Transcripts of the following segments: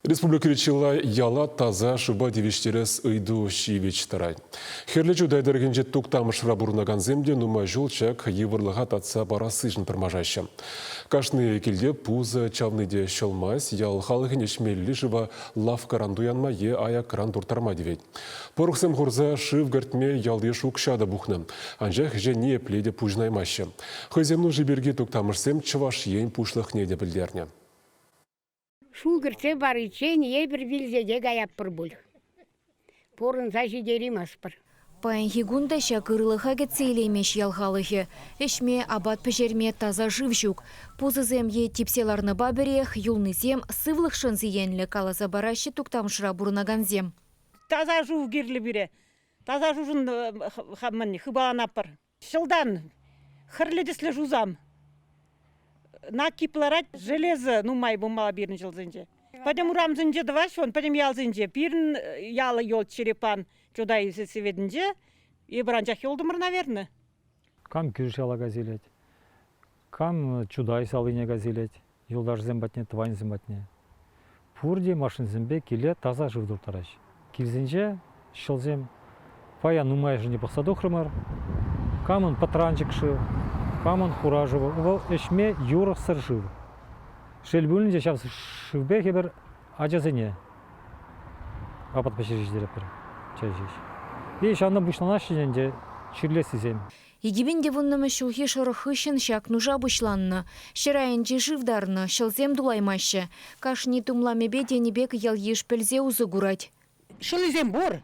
Республикӑри чылай яла таса шывпа тивӗҫтерес ыйту ҫивӗч тӑрать. Хӗрлӗ Чутай тӑрӑхӗнчи Туктамӑшра пурӑнакансем те нумай ҫул ҫак йывӑрлӑха татса парассишӗн тӑрмашаҫҫӗ. Кашни килте пусӑ чавни те ҫӑлмасть, ял халӑхӗн ӗҫмелли шыва лавккаран туянма е аякран турттарма тивет. Пӑрӑхсем хурса шыв кӗртме ялти укҫа та пухнӑ. Анчах ӗҫе ниепле те пуҫӑнаймаҫҫӗ. Хӑйсем нуши пирки Туктамӑшсем Чӑваш Ен Пуҫлӑхне те пӗлтернӗ. Ҫул кӗртсе париччен эпир вилсе те каятпӑр пуль. Пурӑнса ҫитерейместпӗр. Паянхи кун та ҫак ырлӑха кӗтсе илеймест ял халӑхӗ. Ӗҫме, апат пӗҫерме таса шыв ҫук. Пусӑсем е типсе ларнӑпа пӗрех юлнисем сывлӑхшӑн сиенлӗ, каласа параҫҫӗ Туктамӑшра пурӑнакансем. Таса шыв кирлӗ пире. Таса шывшӑн мӗн хыпаланатпӑр. Ҫӑлтан хӗрлӗ тӗслӗ шусам. Накип ларать, железо нумай пулмалла пирӗн ҫӑлсенче. Пӗтӗм урамсенче тӑваҫҫӗ вон, пӗтӗм ялсенче. Пирӗн ял йӑлт Черепан Чутай сельсоветӗнче. Эпир анчах юлтӑмӑр, наверное. Кам кӳршӗ яла кайса илет, кам Чутай салине кайса илет, юлташсем патне, тӑванӗсем патне. Пурте машинсемпе киле таса шыв турттараҫҫӗ. Килсенче ҫӑлсем паян нумайӑшӗнче пӑхса тухрӑмӑр. Камӑн пӑтранчӑк шыв, камӑн хура шыв, вӑл ӗҫме юрӑхсӑр шыв. Шел пулин те ҫав шывпех эпир ачасене апат пӗҫерсе ҫитеретпӗр чей ҫеҫ. И ҫавна пуҫланаҫҫӗ ӗнтӗ чирлессисем. 2010-мӗш ҫулхи шӑрӑх хыҫҫӑн ҫак нуша пуҫланнӑ. Ҫӗр айӗнчи шыв тарнӑ, ҫӑлсем тулаймаҫҫӗ. Кашни тумламӗпе тенӗ пек ял-йыш пӗлсе усӑ курать. Ҫӑлӗсем пур.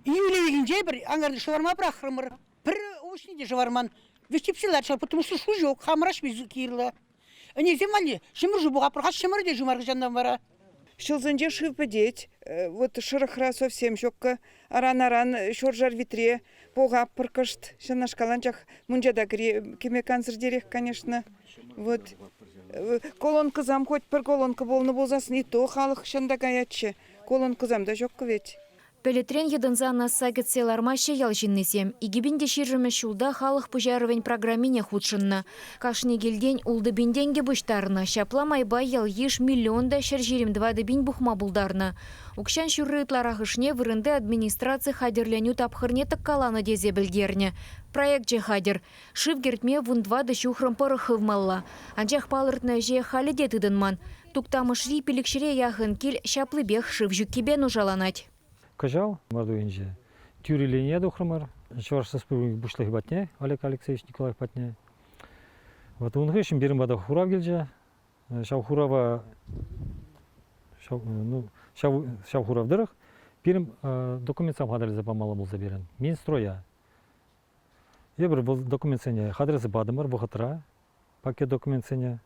Июль уйӑхӗнче пӗр анкарти шӑварма пӑрахрӑмӑр. Пӗр овощне те шӑварман. Вӗҫтепсе ларчӗ, потому что шу ҫук, хамӑра кирлӗ. Ӗнесем валли ҫӑмӑр шу пухатпӑр, ҫӑмӑр те ҫумар хыҫҫӑнтан вара. Ҫӑлсенче шыв пӗтет. Вот шӑрӑхра совсем ҫуккӑ. Аран-аран ҫуршар витре пухатпӑр кӑшт. Ҫавнашкал анчах мунча та кӗме кансӗртерех, конечно. Вот колонкӑсам хоть пӗр колонка пулнӑ пулсассӑн и то халӑх чӑн та каятчӗ. Колонкӑсам та ҫуккӑ вӗт. Пӗлӗтрен йӑтӑнса анасса кӗтсе лармаҫҫӗ ял ҫыннисем. 2020-мӗш ҫулта халӑх пуҫарӑвӗн программине хутшӑннӑ. Кашни килтен 6 000 тенкӗ пуҫтарнӑ. Ҫапла майпа ял-йыш миллион та 124 пин пухма пултарнӑ. Укҫан ҫурри ытларахӑшне вырӑнти администраци хатӗрленӳ тапхӑрне тӑккаланӑ тесе пӗлтернӗ. Проекчӗ хатӗр. Шыв кӗртме 14 ҫухрӑм пӑрӑх хывмалла. Анчах палӑртнӑ ӗҫе халӗ те тытӑнман. Туктамӑшри пилӗкҫӗре яхӑн кил ҫаплипех шыв ҫуккипе нушаланать. Кӑҫал март уйӑхӗнче тӳрӗ линие тухрӑмӑр. Чӑваш Республикин Пуҫлӑхӗ патне, Олег Алексеевич Николаев патне. Вот ун хыҫҫӑн пирӗн пата хурав килчӗ. Ҫав хурава ҫав, ну, ҫав, ҫав хурав тӑрӑх пирӗн документсем хатӗрлесе памалла пулса пирӗн Минстроя. Эпир вӑл документсене хатӗрлесе патӑмӑр вӑхӑтра, пакет документсене.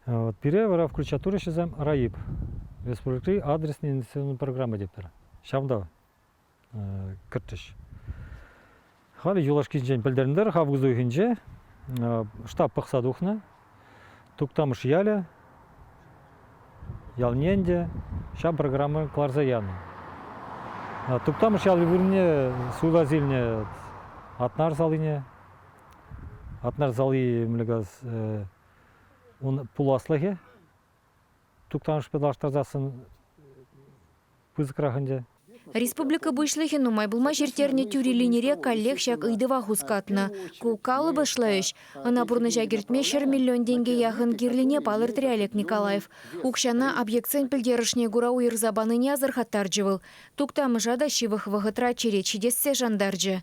Вот пире вара включать турӗҫ РАИП, республикӑри адресный инвестиционный программа тетпӗр. Ҫавӑнта кӗртрӗҫ. Халӗ юлашкинчен пӗлтернӗ тӑрӑх август уйӑхӗнче штаб пӑхса тухнӑ. Туктамӑш ялӗ ялне ӗнтӗ ҫав программа кӑларса янӑ. Туктамӑш ялӗ вырӑнне суйласа илнӗ Атнар салине. Атнар сали мӗнле ун пуласлӑхӗ Туктамӑшпа танлаштарсассӑн пысӑкрах ӗнтӗ. Республика Пуҫлӑхӗ нумай пулмасть ирттернӗ тӳрӗ линире каллех ҫак ыйтӑва хускатнӑ. Ку калӑпӑшлӑ ӗҫ. Ӑна пурнӑҫа кӗртме 100 миллион тенкӗ яхӑн кирлине палӑртрӗ Олег Николаев. Укҫана объектсен пӗлтерӗшне кура уйӑрса панине асӑрхаттарчӗ вӑл. Туктамӑша та ҫывӑх вӑхӑтра черет ҫитессе шантарчӗ.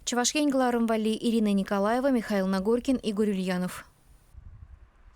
Чӑваш Ен кӑларӑм валли Ирина Николаева, Михаил Нагоркин, Игорь Ульянов.